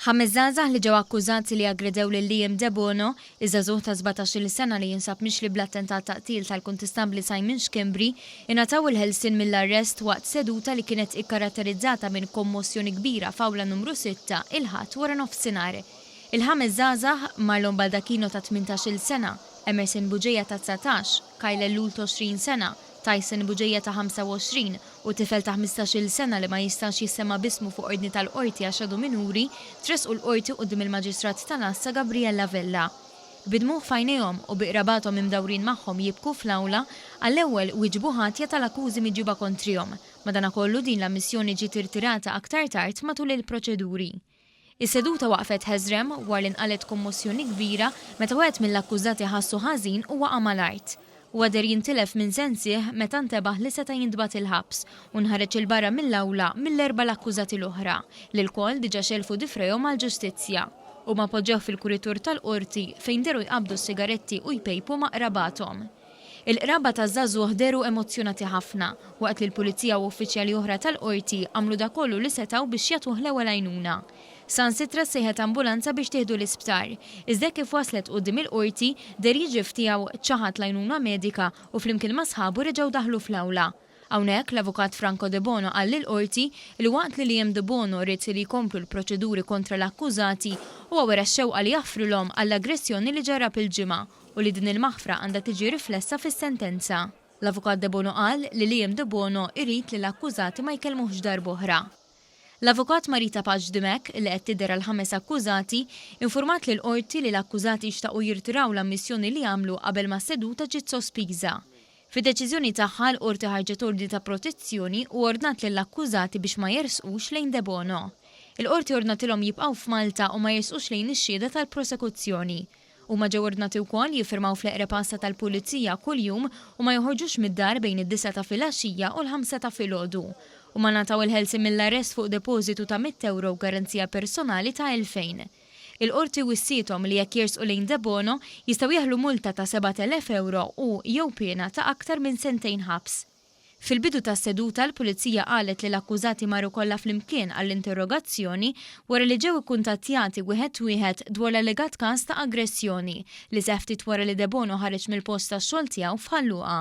Ħames żgħażagħ li ġew akkużati li aggredew lil Liam Debono, iż-żagħżugħ ta' 17-il sena li jinsab mixli bl-attentat ta' qtil tal-Kuntistabbli Simon Schembri, ingħataw il-ħelsien mill-arrest waqt seduta li kienet ikkaratterizzata minn kommossjoni kbira f'Awla Numru Sitta il-Ħadd waranofsinhar. Il-ħames żgħażagħ, Marlon Baldacchino ta' 18-il sena, Emerson Bugeja ta' 19, Kyle Ellul ta' 20 sena, Tyson Bugeja ta' 25 u tifel ta' 15-il sena li ma jistax jissemma b'ismu fuq ordni tal-Qorti għax għadu minuri, tressqu l-Qorti quddiem il-Maġistrat tal-Għassa Gabriella Vella. Bi dmugħ f'għajnejhom u bi qrabathom imdawrin magħhom jibku fl-awla, għall-ewwel wieġbu ħatja tal-akkużi miġjuba kontrihom. Madanakollu din l-ammissjoni ġiet irtirata aktar tard matul il-proċeduri. Is-seduta waqfet ħeżrem wara li nqalgħet kommossjoni kbira meta wieħed mill-akkużati ħassu ħażin u waqa' mal-art. Huwa deher jintilef minn sensih meta ntebaħ li seta' jintbagħat il-ħabs u nħareġ 'il barra mill-awla mill-erba' l-akkużati l-oħra, li lkoll diġà xellfu difrejhom għall-ġustizzja. Huma poġġewh fil-kuritur tal-Qorti fejn dehru jqabbdu s-sigaretti u jpejpu ma' qrabathom. Il-qraba taż-żagħżugħ dehru emozzjonati ħafna, waqt li l-pulizija u uffiċjali oħra tal-Qorti għamlu dak kollu li setgħu biex jagħtuh l-ewwel għajnuna. Saħansitra ssejħet ambulanza biex tieħdu l-isptar. Iżda hekk kif waslet quddiem il-Qorti, deher jiġri f'tiegħu, ċaħad l-għajnuna medika u flimkien ma' sħabu reġgħu daħlu fl-awla. Hawnhekk, l-Avukat Franco Debono qal lill-Qorti li waqt li Liam Debono ried li jkomplu l-proċeduri kontra l-akkużati, huwa wera x-xewqa li jaħfrilhom għall-aggressjoni li ġarrab il-Ġimgħa u li din il-maħfra għandha tiġi riflessa fis-sentenza. L-Avukat Debono qal li Liam Debono irid li l-akkużati ma jkellmuhx darb'oħra. L-Avukat Marita Pace Dimech, li qed tidher għall-ħames akkużati, infurmat lill-Qorti li l-akkużati xtaqu jirtiraw l-ammissjoni li għamlu qabel ma s-seduta ġiet sospiża. Fid-deċiżjoni tagħha, l-Qorti ħarġet ordni ta' protezzjoni u ordnat lill-akkużati biex ma jersqux lejn Debono. Il-Qorti ordnatilhom jibqgħu f'Malta u ma jersqux lejn ix-xhieda tal-prosekuzzjoni. Huma ġew ordnati wkoll jiffirmaw fl-eqreb għassa tal-Pulizija kuljum u ma joħorġux mid-dar bejn id-disgħa ta' filgħaxija u l-ħamsa ta' filgħodu. Huma ngħataw il-ħelsien mill-arrest fuq depożitu ta' 100 ewro u garanzija personali ta' 2,000. Il-Qorti wissiethom li jekk jersqu lejn Debono, jistgħu jeħlu multa ta' 7,000 ewro u jew piena ta' aktar minn sentejn ħabs. Fil-bidu tas-seduta l-Pulizija qalet li l-akkużati marru kollha flimkien għall-interrogazzjoni wara li ġew ikkuntattjati wieħed wieħed dwar l-allegat każ ta' aggressjoni li seħħ ftit wara li Debono ħareġ mill-post tax-xogħol tiegħu f'Ħal Luqa.